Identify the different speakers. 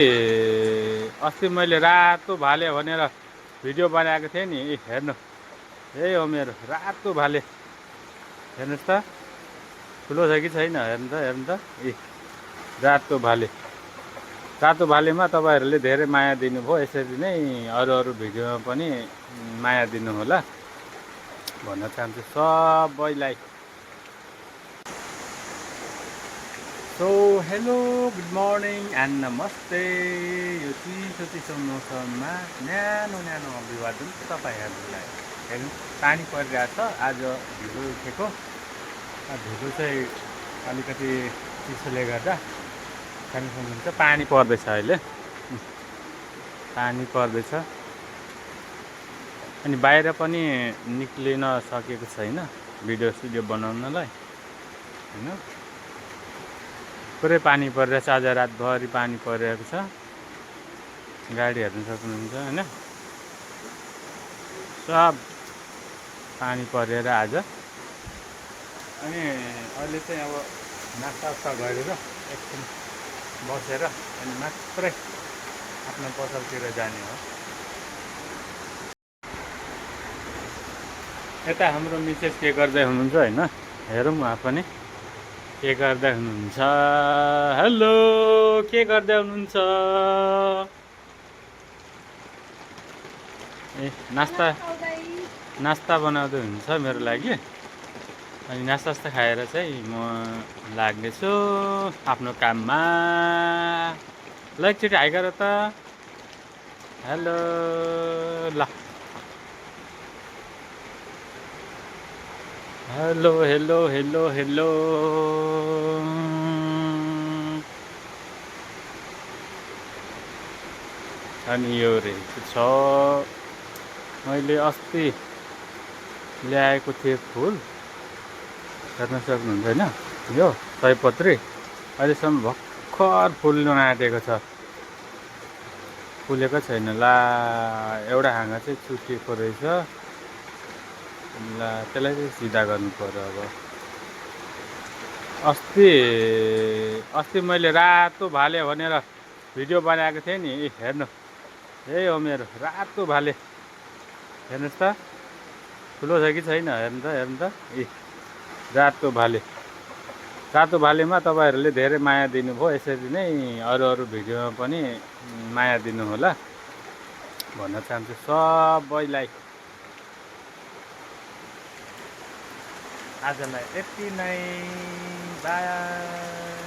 Speaker 1: अस्ति मैले रातो भाले भनेर भिडियो बनाएको थिएँ नि। हेर्नु, यही हो मेरो रातो भाले। हेर्नुहोस् त, ठुलो छ कि छैन हेर्नु त। रातो भाले। रातो भालेमा तपाईँहरूले धेरै माया दिनुभयो। यसरी नै अरू भिडियोमा पनि माया दिनु होला भन्न चाहन्छु सबैलाई। So hello, good morning and नमस्ते। यो चिसो मौसममा न्यानो अभिवादन तपाईँहरूलाई। हेर्नु, पानी परिरहेछ। आज ढिलो उठेको, ढिलो चाहिँ अलिकति चिसोले गर्दा खानु सक्नुहुन्छ। पानी पर्दैछ अहिले, पानी पर्दैछ। अनि बाहिर पनि निक्लिन सकेको छैन भिडियो बनाउनलाई, होइन। पुरै पानी परिरहेछ। आज रातभरि पानी परिरहेको छ। गाडी हेर्न सक्नुहुन्छ, होइन। सब पानी परेर आज। अनि अहिले चाहिँ अब नास्ता गरेर एकछिन बसेर अनि मात्रै आफ्नो पसलतिर जाने हो। यता हाम्रो मिसेस के गर्दै हुनुहुन्छ, होइन। हेरौँ उहाँ पनि के गर्दै हुनुहुन्छ। हेलो, के गर्दै हुनुहुन्छ? ए नास्ता बनाउँदै हुनुहुन्छ मेरो लागि। अनि नास्ता खाएर चाहिँ म लाग्नेछु आफ्नो काममा। ल एकचोटि हाई गर त। हेलो, ल हेलो हेलो हेलो हेलो। अनि यो रहेको छ, मैले अस्ति ल्याएको थिएँ फुल। हेर्न सक्नुहुन्छ, होइन। यो सयपत्री अहिलेसम्म भर्खर फुल्न आँटेको छ, फुलेको छैन। ला, एउटा हाँगा चाहिँ चुटिएको रहेछ। ला, त्यसलाई चाहिँ सिधा गर्नु पर्यो अब। अस्ति मैले रातो भाले भनेर भिडियो बनाएको थिएँ नि। हेर्नु, यही हो मेरो रातो भाले। हेर्नुहोस् त, ठुलो छ कि छैन हेर्नु त। रातो भाले। रातो भालेमा तपाईँहरूले धेरै माया दिनुभयो। यसरी नै अरू भिडियोमा पनि माया दिनु होला भन्न चाहन्छु सबैलाई। आजलाई यति नै, बाई।